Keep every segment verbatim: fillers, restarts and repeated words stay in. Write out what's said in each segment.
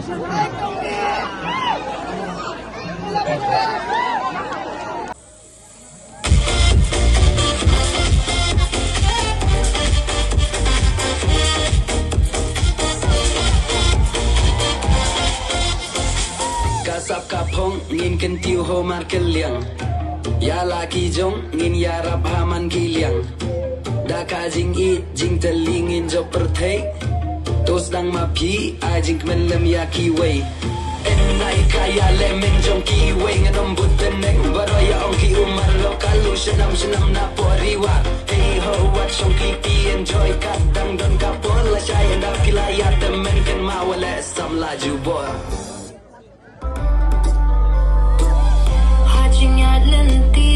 Ka sap ka phong ngin kyntiew ho markylliang. Ïa la ki jong ngin ïarap ha man ki liang. Da ka jingïeit jingtylli ngin jop pyrthei. To sdang ma phi ai jingkmen lem ïa kiwei. Em nai ka ïa le men jong kiwei ngan ym bud bneng. Baroh ïa ong ki umar lo ka lu shnam shnam na poriwar. Hei ho wat shong ki ti enjoy ka dang don ka por lashai ynda phi la ïa tymmen kynmaw wa leh sam la jubor. Ha jingïaid lynti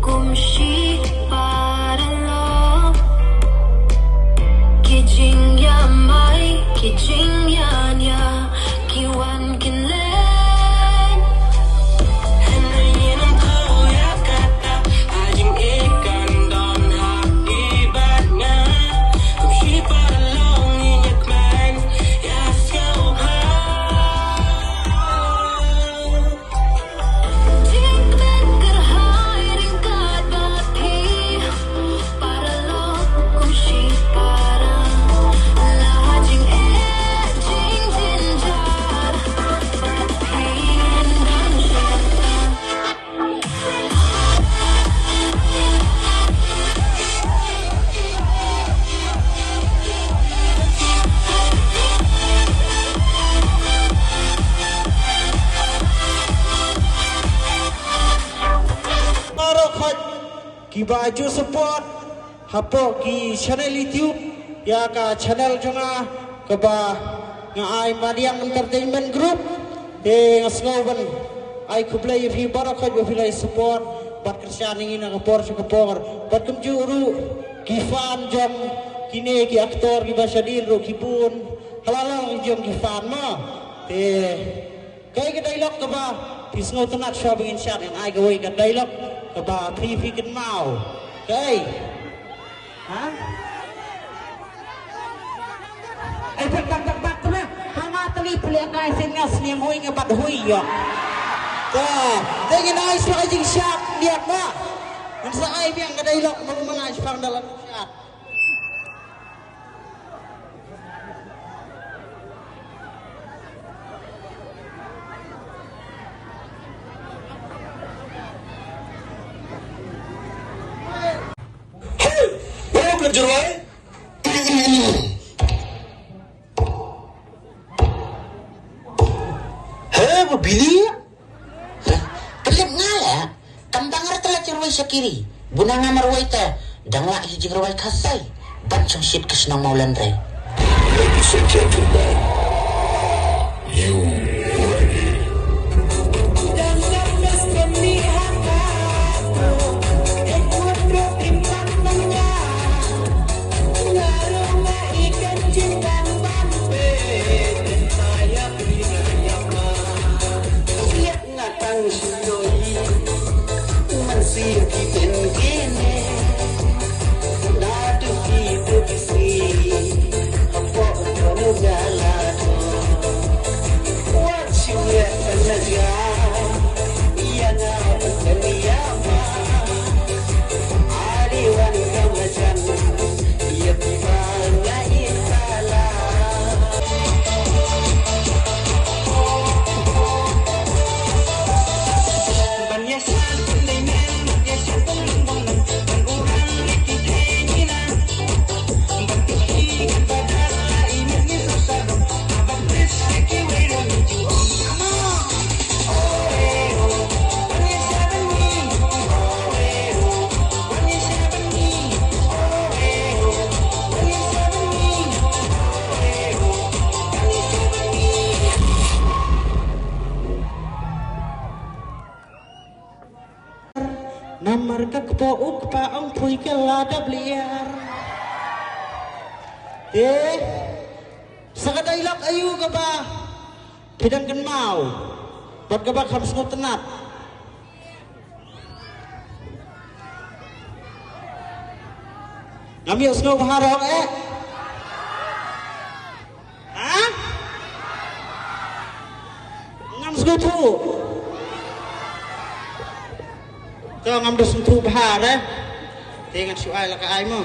kum shi paralok. Ki jingïamai, ki jingïania, ki wan kin len. Hynrei ngin ym thaw ïa kata, ha jingïeit kan don ha i bad nga. Kum shi paralok ngin ïakmen, ïa sngewbha. Jingkmen kyrhai ryngkat bad phi. Paralok kum shi para. La jingeh jingjynjar bad phi. Baroh khoit kiba ju support hapoh ki channel YouTube ïa ka channel jong nga kaba nga ai Madiang Entertainment Group. Te nga sngew ban ai khublei ïa phi baroh khoit ba phi la support bad kyrshan ïa ngi na ka por sha ka por. Bad kumjuh ruh ki fan jong kine ki actor kiba shadien ruh ki bun. Hala long jong ki fan ma. Te Kaei ka dialogue kaba phi sngewtynnat shuwa ba ngin shad, ngan ai kawei ka dialogue kaba phi phi kynmaw. Kaei? Ha? Ai, bak, bak, bak, bak, kynmaw. Ha nga tylli phi leh kai sien nga sniang hui nga bat hui ïoh. Te, te ngin ai shuwa ka jingshad niat ma. Ngan sa ai biang ka dialogue ma ma nga shipang da la shad. Hey, ba ka jroi. Hey, ba bili. Pynlip nga la, kam dang ar tla jingrwai Shakiri. Bun nga marwai te, dang lah hi jingrwai Khasi. Ban shong shit ka shnong Mawlynrei. Ladies and gentlemen, you ready? Nga tang shloi, man sir ki ten kene, na tu ki tu ki si, hapoh tonu gala tu. Wat shu ya na ja, ya na ya ma. Ari wan ka majan, ya ki ba nga itala. Namar ka kpoh u kpa ong pui ka la da bliar. Te sa ka dialogue aïu kaba phi dang kynmaw bad kaba kham sngewtynnat? Ngam ïoh sngewbha ruh eh. Ha? Sngewthuh. To ngam da sngewthuh bha re. Te ngan shu ai la ka ai mo.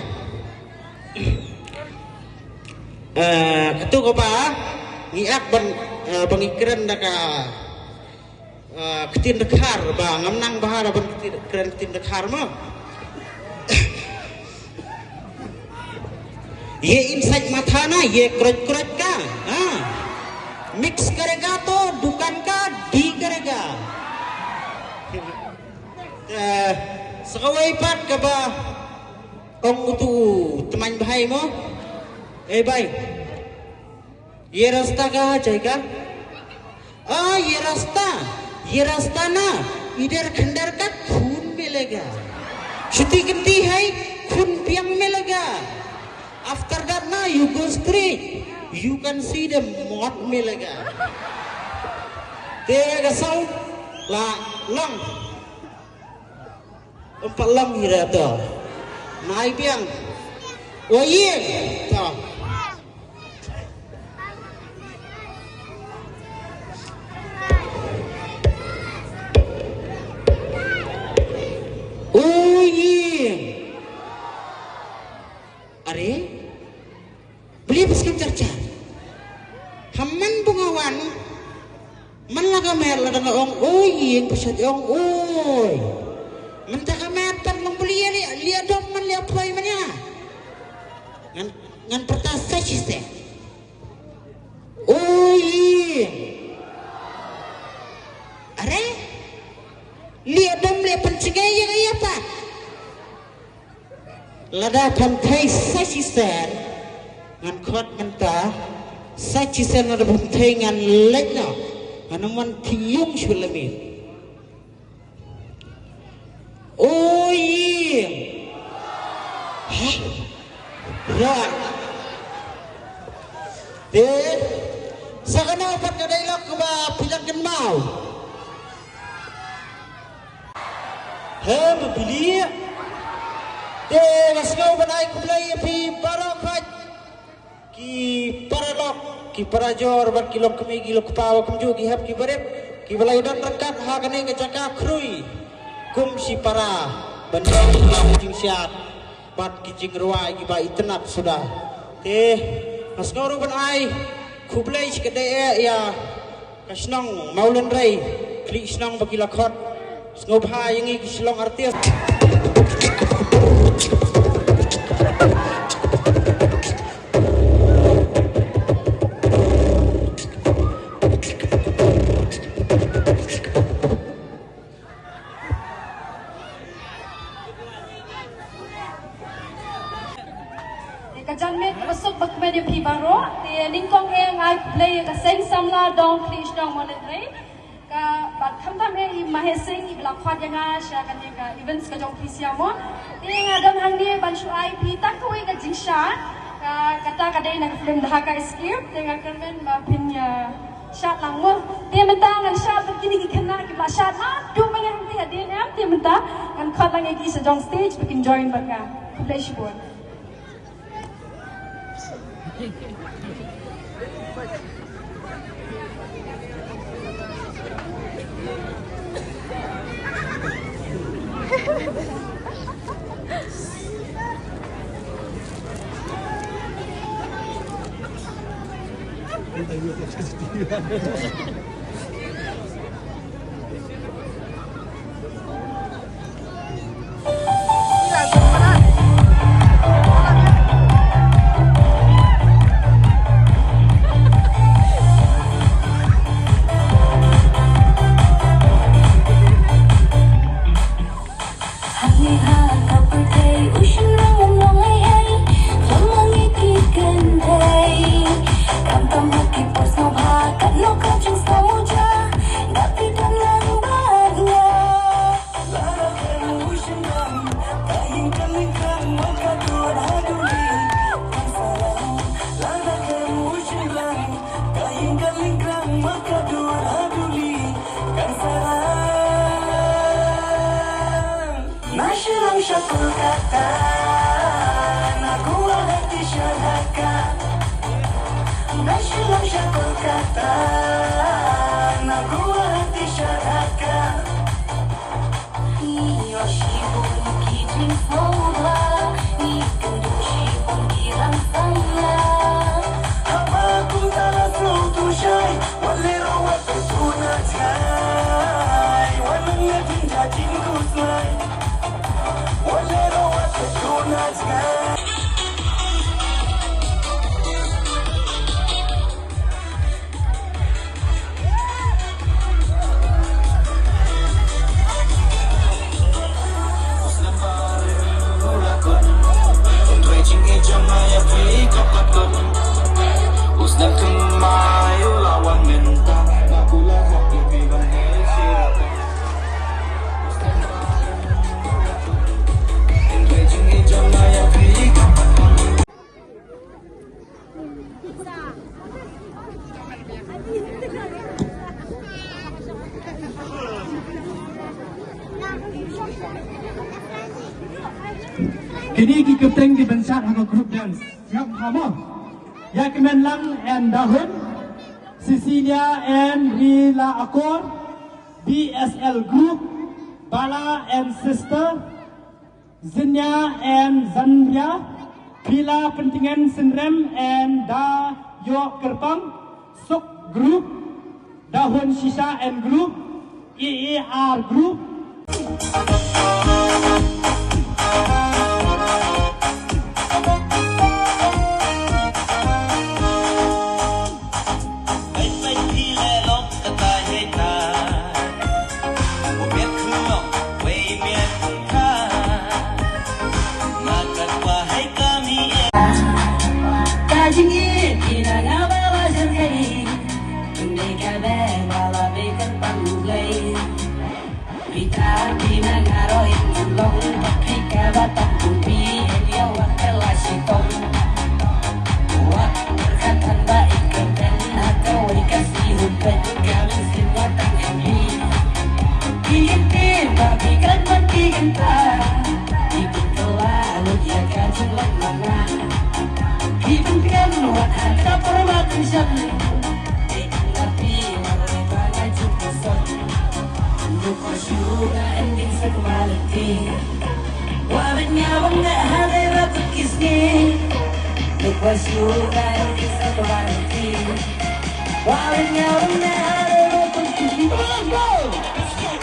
Eh, katu kaba ngi ak ban, eh, ba ngi kren da ka, eh, ktien Dkhar ba ngam nang bha da ban ktien, kren ktien Dkhar mo. ये इन सच माथा ना ये क्रच क्रच का, हाँ, मिक्स करेगा तो दुकान का डी करेगा. Eh, sa kawei pat kaba ong utu tmaiñ bhai mo. Eh bhai, ये रास्ता कहाँ जाएगा? ओ ये रास्ता, ये रास्ता ना इधर खंडर का खून मिलेगा. Shuti kynti hai, खून पियांग मिलेगा. After that ना you go straight, you can see the मौत मिलेगा. Te ka sound la long. Empat long hira to. Nai piang. Wa ye to. Uyi. Are? Beli bas kam char char. Haman bungawan. Man la ka met la dang ong oi ing pasat ong oi. Mynta ka met pat long beli ya li, li adom man li apoy man ya. Ngan, ngan pertas sa chise. Oi. Are? Li adom li pen chingai ya ka ya pat. Lada phan thei sa chisen ngan khot mynta, sa chisen lada phan thei ngan leit noh, ngan ym wan phi yung shu lymit. Oi. Hah? Rat. Te sa kano pat ka dialogue kaba phi dang kynmaw? He ma pili. Te nga sngew ban ai khublei ïa phi baroh khoit. Ki paralok, ki parajor bad ki longkmie ki longkpa, kumjuh ki hep ki barit kiba la ïadon ryngkat ha kane ka jaka khrui kum shipara ban ïoh ïa ki jingshad bad ki jingrwai kiba itynnad suda. Te nga sngew ruh ban ai khublei shikatdei ïa ka shnong Mawlynrei, khlieh shnong ba ki la khot. Sngewbha ïa ngi ki shnong artist. Ka janmiet kaba suk ba kmen ïa phi baroh. Te nyngkong eh nga ai khublei ïa ka seng samla dong khlieh shnong Mawlynrei. Ka bad khamtam eh i Mahesing iba la khot ïa nga sha kane ka events ka jong phi sha mo. Te nga don hangne ban shu ai phi tang kawei ka jingshad. Ka, kata ka dei na ka film Dhaka Escape. Te nga kyrmen ba phin ïa shad lang mo. Te mynta ngan shad bad kine ki khynnah kiba la shad naduh mynne hangtei hadien em. Te mynta ngan khot lang ïa ki sha jong stage ba kin join bad nga. Khublei shibun. Hangne ha ka pyrthei u shynrang um long ei ei, khlem ma ngi ki kynthei. Khamtam ha ki por sngewbha katno ka jingsngew muja, da phi don lang bad nga. Lada khlem u shynrang, ka ïing ka lyngkhrang, wat ka dur ha duli kan sarang. Lada khlem u shynrang, ka ïing ka lyngkhrang, wat ka dur ha duli kan sarang. Na Shillong sha Kolkata, na Guwahati sha Dhaka. Na Shillong sha Kolkata, na Guwahati Kine ki kyrteng ki ban shad ha ka group dance. Ngap ha mo. Ïa kmen lang and Dahun, Cecilia and Rila Akor, B S L group, Bala and Sister, Zinya and Zanria, Pila Pentingan Sinrem and Da Yok Kerpang, Suk group, Dahun Shisha and group, A A R group. Ka jingïeit ki na nga ba la jyrkhei, ynda ka dei ba la dei kyrpang U Blei. Bitar ki na nga ruh in long, bad phi ka ba tang kumpi, in ïa wat ka la shitom. Wat pyrkhat than ba in kyrteng, ha kawei ka sngi hun peit, ka mynsiem wat tang in hi. Ki ïa ki ba ki kren bad ki kynta, ki kynta la lut ïa ka jinglong ma nga. Ki pyntian wat ha ka por ba kynshan. Te ïa phi marwei ba nga ju pynsan. Look what you got and things like quality. Wa bad nga wan nga ha dei ba kut ki sngi. Look what you got and things like quality. Wa bad nga wan nga ha dei ba kut ki sngi. Come on, let's go!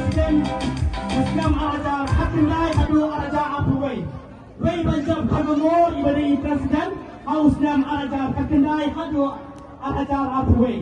President, u snem ar hajar khatkhyndai haduh ar hajar arphew wei. Wei ban jop ha ka mor iba dei i President ha u snem ar hajar khatkhyndai haduh ar hajar arphew wei.